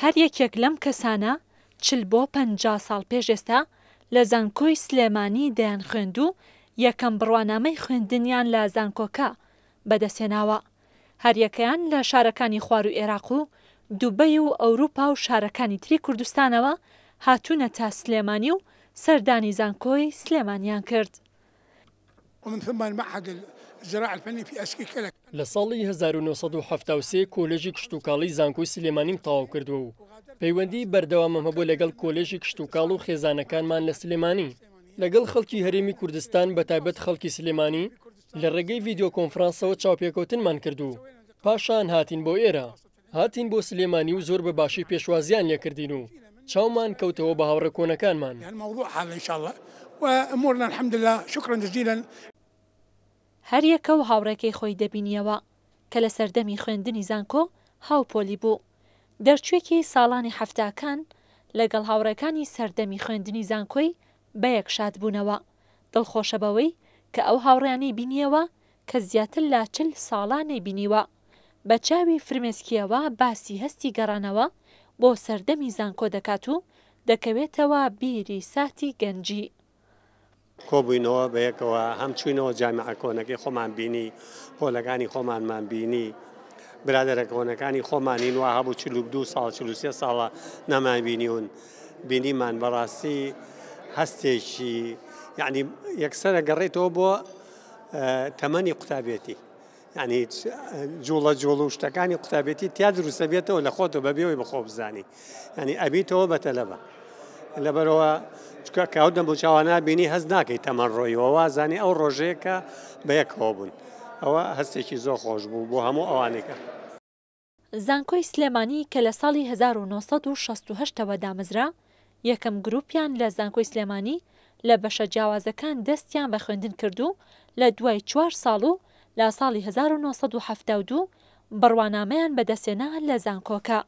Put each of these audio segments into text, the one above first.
هەر یەکێک لەم کەسانە 40 بۆ 50 ساڵ پێش ئێستا لە زانکۆی سلێمانی دەیانخوێند و یەکەم بڕوانامەی خوێندنیان لە زانکۆکە بەدەستهێناوە. هەریەکەیان لە شارەکانی خواروو ئێراق و دوبەی و ئەوروپا و شارەکانی تری کوردستانەوە هاتوونەتە سلێمانی و سەردانی زانکۆی سلێمانیان کرد. ومن ثم المعهد الزراعة الفني في أسكيكلك. لە ساڵی 1973 کۆلێژی کشتوکاڵی زانکۆی سلێمانیم تەواو کردووە و پەیوەندی بەردەوامم هەبووە لەگەڵ کۆلێژی کشتوکاڵ و خێزانەکانمان لە سلێمانی، لەگەڵ خەڵکی هەرێمی کوردستان بەتایبەت خەڵکی سلێمانی لە ڕێگەی ڤیدیۆ کۆنفرانسەوە چاوپێکەوتنمان کرد و پاشان هاتین بۆ ئێرە. هاتین بۆ سلێمانی و زۆر بە باشی پێشوازییان لێکردین و چاومان کەوتەوە بە هاوڕێ کۆنەکانمان. هەریەکە و هاوڕێکەی خۆی دەبینییەوە کە لە سەردەمی خوێندنی زانکۆ هاوپۆلی بوو. دەرچووێکی ساڵانی حەفتاکان لەگەڵ هاوڕێکانی سەردەمی خوێندنی زانکۆی بەیەک شادبوونەوە. دڵخۆشە بەوەی کە ئەو هاوڕێیانەی بینییەوە کە زیاتر لە 40 ساڵە نەیبینیوە. بە چاوی فرمێسکییەوە باسی هەستی گەڕانەوە بۆ سەردەمی زانکۆ دەکات و دەکەوێتەوە بیری ساتی گەنجی. کۆبووینەوە بەیەکەوە، هەم چووینەوە جامیعە کۆنەکەی خۆمان بینی، پۆلەکانی خۆمانمان بینی، برادەرە کۆنەکانی خۆمانین وا هەبوو 42 ساڵ 43 ساڵە نەمانبینیون بینیمان. بەڕاستی هەستێکی یعنی یەکسەرە گەڕێتەوە بۆ تەمەنی قوتابێتی، یعنی جوڵە جوڵ و شتەکانی قوتابێتی تیا دروستە بێتەوە لە خۆتەوە بەبێ ئەوەی بە خۆ بزانی، یعنی ئەبیتەوە بە تەلەبە. لەبەرەوە چکە کە ئەو دەم و چاوانە بینی هەست ناکەی تەمەن ڕۆیەوە، وازانی ئەو ڕۆژەیە کە بەیەکەوە بوون. ئەوە هەستێکی زۆر خۆش بوو بۆ هەموو ئەوانێکە. زانکۆی سلێمانی کە لە ساڵی 1968 ەوە دامەزرا، یەکەم گروپیان لە زانکۆی سلێمانی لە بەشە جیاوازەکان دەستیان بە خوێندن کرد و لە دوای چوار ساڵ و لە ساڵی 1972 بڕوانامەیان بەدەستهێنا لە زانکۆکە.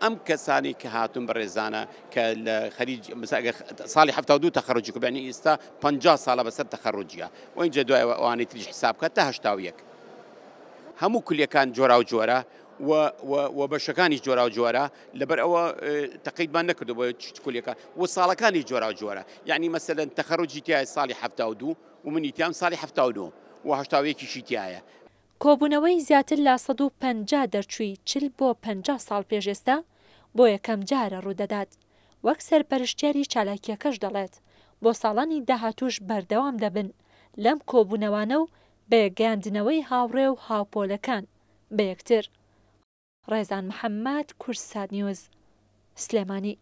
ئەم کەسانەی کە هاتوون بەڕێزانە کە لە خەریج مثلا ئەگەر ساڵی 72 تەخەڕوجی کرد یعنی ئێستا 50 ساڵە بەسەر تەخەڕوجیە و اینجا دوای ئەوانەی تریش حساب بکات تا 81 هەموو کولیەکان جۆراوجۆرە و و و بەشەکانیش جۆراوجۆرە لەبەر ئەوە تەقیدمان نەکردو بۆ کولیەکان و ساڵەکانیش جۆراوجۆرە یعنی مەسەلەن تەخەڕوجی تایە ساڵی 72 و منی تیام ساڵی 79 و 81 تایە. کۆبوونەوەی زیاتر لە 150 دەرچووی 40 بۆ 50 ساڵ پێش ئێستا بۆ یەکەم جارە ڕوودەدات، وەک سەرپەرشتیاری چالاکییەکەش دەڵێت، بۆ ساڵانی داهاتووش بەردەوام دەبن لەم کۆبوونەوانە و بەیەکگەیاندنەوەی هاوڕێ و هاوپۆلەکان بە یەکتر. ڕێزان محەممەد، کوردسات نیوز، سلێمانی.